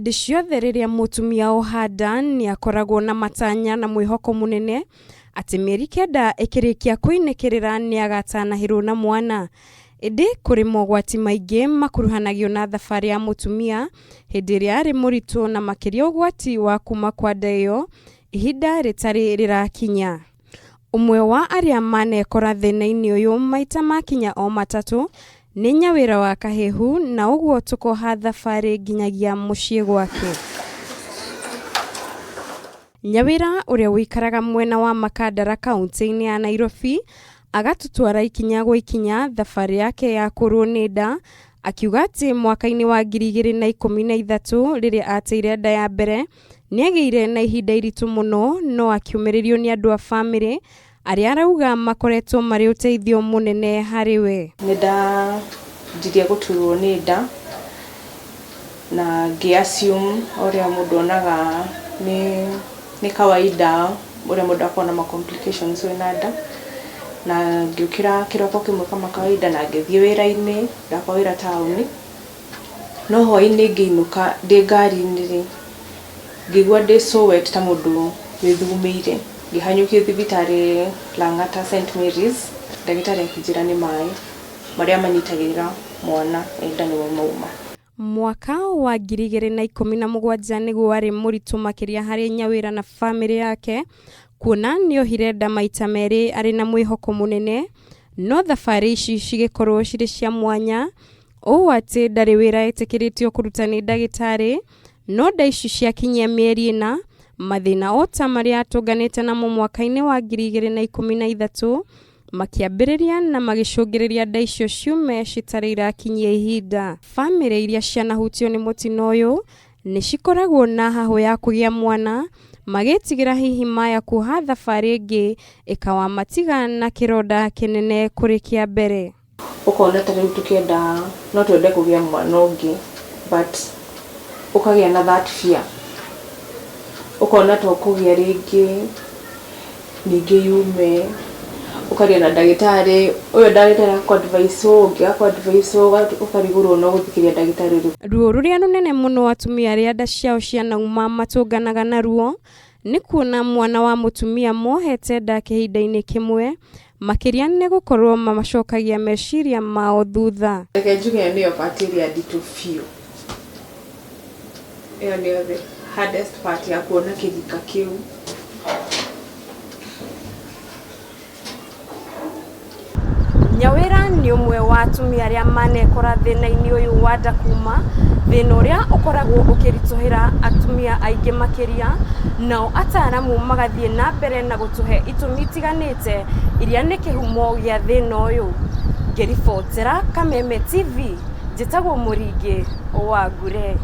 Hĩndĩ ciothe rĩrĩa mũtumia oha nda nĩ akoragwo na matanya na mwĩhoko mũnene atĩ mĩeri 9 ĩkĩrĩkia kũinĩkĩrĩra nĩ agatanahĩrwo na mwana. Ĩndĩ kũrĩ mogwati maingĩ makuruhanagio na thabarĩ ya mũtumia hĩndĩ ĩrĩa arĩ mũritũ na makĩria ũgwati wa kuma kwa nda ĩyo ihinda rĩtarĩ rĩrakinya. Ũmwe wa arĩa manekora thĩna-inĩ ũyũ maita makinya o matatũ nĩ Nyawĩra wa Kahĩhu na ũguo tũkoha thabarĩ nginyagia mũciĩ gwake. Nyawĩra ũrĩa ũikaraga mwena wa Makandara kaunti-inĩ ya Nairobi agatũtwara ikinya gwa ikinya thabarĩ yake ya kũrwo nĩ nda akiuga atĩ mwaka-inĩ wa 2013 rĩrĩa ateire nda ya mbere nĩagĩire na ihinda iritũ mũno no akĩũmĩrĩrio nĩ andũ a bamĩrĩ arĩa arauga makoretwo marĩ ũteithio mũnene harĩ we. Nĩ ndanjirie gũturwo nĩ nda na ngĩ assume ũrĩa mũndũ onaga nĩ kawaida ũrĩa mũndũ akoragwo na ma complications wĩna nda na ngĩũkĩra kĩroko kĩmwe kama kawaida na ngĩthiĩ wĩra-inĩ, ndakwa wĩra taũni. No hwaĩ-inĩ ngĩinũka ndĩ ngari-inĩ rĩ, ngĩigua ndĩ so wet ta mũndũ wĩthugumĩire. Ngĩhanyũkio thibitarĩ Lang'ata St Mary's, ndagĩtarĩ akĩnjĩra nĩ maĩ marĩa manyitagĩrĩra mwana e nda nĩmo mauma. Mwaka wa 2017 nĩguo warĩ mũritũ makĩria harĩ Nyawĩra na bamĩrĩ yake kuona nĩohire nda maita merĩ arĩ na mwĩhoko mũnene no thabarĩ ici cigĩkorwo cirĩ cia mwanya ũũ atĩ ndarĩ wĩra etĩkĩrĩtio kũruta nĩ ndagĩtarĩ no nda ici ciakinyia mĩeri 4 mathĩna o ta marĩa atũnganĩte namo mwaka-inĩ wa 2013 makĩambĩrĩria na magĩcũngĩrĩria nda icio ciume citarĩ irakinyia ihinda. Bamĩrĩ iria cianahutio nĩ mũtino ũyũ nĩ cikoragwo na hahũ ya kũgĩa mwana magĩtigĩra hihi maya kuoha thabarĩ ĩngĩ ĩkawamatiga na kĩronda kĩnene kũrĩ kĩa mbere. Ũkona ta rĩu tũkĩenda no twende kũgĩa mwana ũngĩ but ũkagĩa na that fear, ũkona ta ũkũgĩa rĩngĩ ningĩ yume, ũkaria na ndagĩtarĩ, ũyũ ndagĩtarĩ agakũ advise ũũ, ũngĩ agakũ advise ũũ, ũkarigũrwo no gũthikĩrĩria ndagĩtarĩ ũrĩkũ. Ruo rũrĩa rũnene mũno atumia arĩa nda ciao cianauma matũnganaga naruo nĩ kuona mwana wa mũtumia mohete nda kĩhinda-inĩ kĩmwe makĩria nĩ gũkorwo mamacokagia meciria mao thutha. Reke njuge ĩyo nĩyo part ĩrĩa nditũ biũ, ĩyo nĩyo the hardest part ya kuona kĩrika kĩu. Nyawĩra nĩ ũmwe wa atumia arĩa manekora thĩna-inĩ ũyũ wa nda kuma, thĩna ũrĩa ũkoragwo ũkĩritũhĩra atumia aingĩ makĩria, nao ataramu magathiĩ na mbere na gũtũhe itũmi itiganĩte iria nĩ kĩhumo gĩa thĩna ũyũ. Ngĩribotera Kameme TV, njĩtagwo Mũringĩ wa Ngure.